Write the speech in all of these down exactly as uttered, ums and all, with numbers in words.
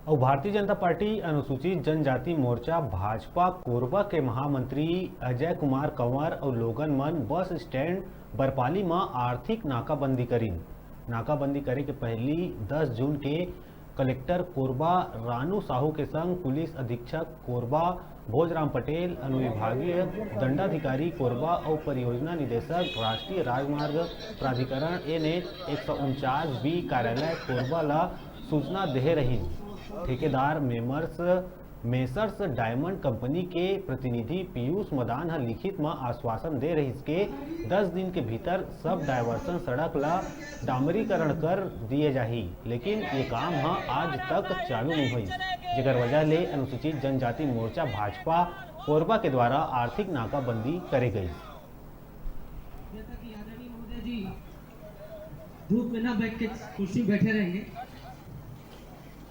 अउ भारतीय जनता पार्टी अनुसूचित जनजाति मोर्चा भाजपा कोरबा के महामंत्री अजय कुमार कंवर अउ लोगन मन बस स्टैंड बरपाली म आर्थिक नाकाबंदी करिन। नाकाबंदी करे के पहली दस जून के कलेक्टर कोरबा रानू साहू के संग पुलिस अधीक्षक कोरबा भोजराम पटेल, अनुविभागीय दंडाधिकारी कोरबा अउ परियोजना निदेशक राष्ट्रीय राजमार्ग प्राधिकरण एन एच एक सौ उनचास बी कार्यालय कोरबा ला सूचना देहे रहिन। ठेकेदार मेमर्स मेसर्स डायमंड कंपनी के प्रतिनिधि पीयूष मदान ह लिखित म आश्वासन दे रहिस के दस दिन के भीतर सब डायवर्सन सड़क ला डामरीकरण कर दिए जाही, लेकिन ये काम ह आज तक चालू नहीं होइस, जेकर वजह ले अनुसूचित जनजाति मोर्चा भाजपा कोरबा के द्वारा आर्थिक नाकाबंदी करे गई। जैसा कि आदरणीय महोदय जी धूप में ना बैठ के कुर्सी में बैठे रहेंगे।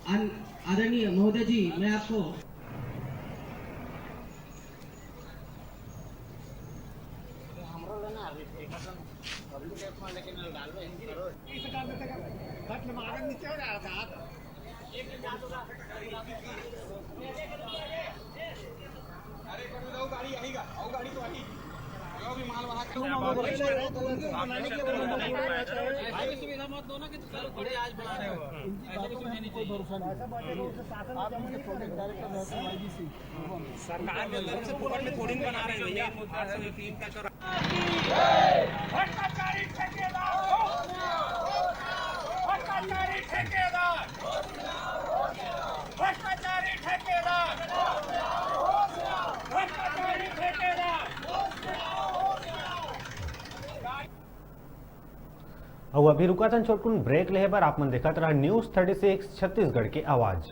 आन- आदरणीय महोदय जी, मैं आपको सरकार के तरफ से फोकट में थोड़ी बना रहे हैं भैया। भ्रष्टाचारी ठेकेदार, भ्रष्टाचारी ठेकेदार, भ्रष्टाचारी ठेकेदार, भ्रष्टाचारी ठेकेदार। अउ अभी रुकाथन छोटकुन ब्रेक लेहे बर। आप मन देखत रहा न्यूज थर्टी सिक्स छत्तीसगढ़ के आवाज।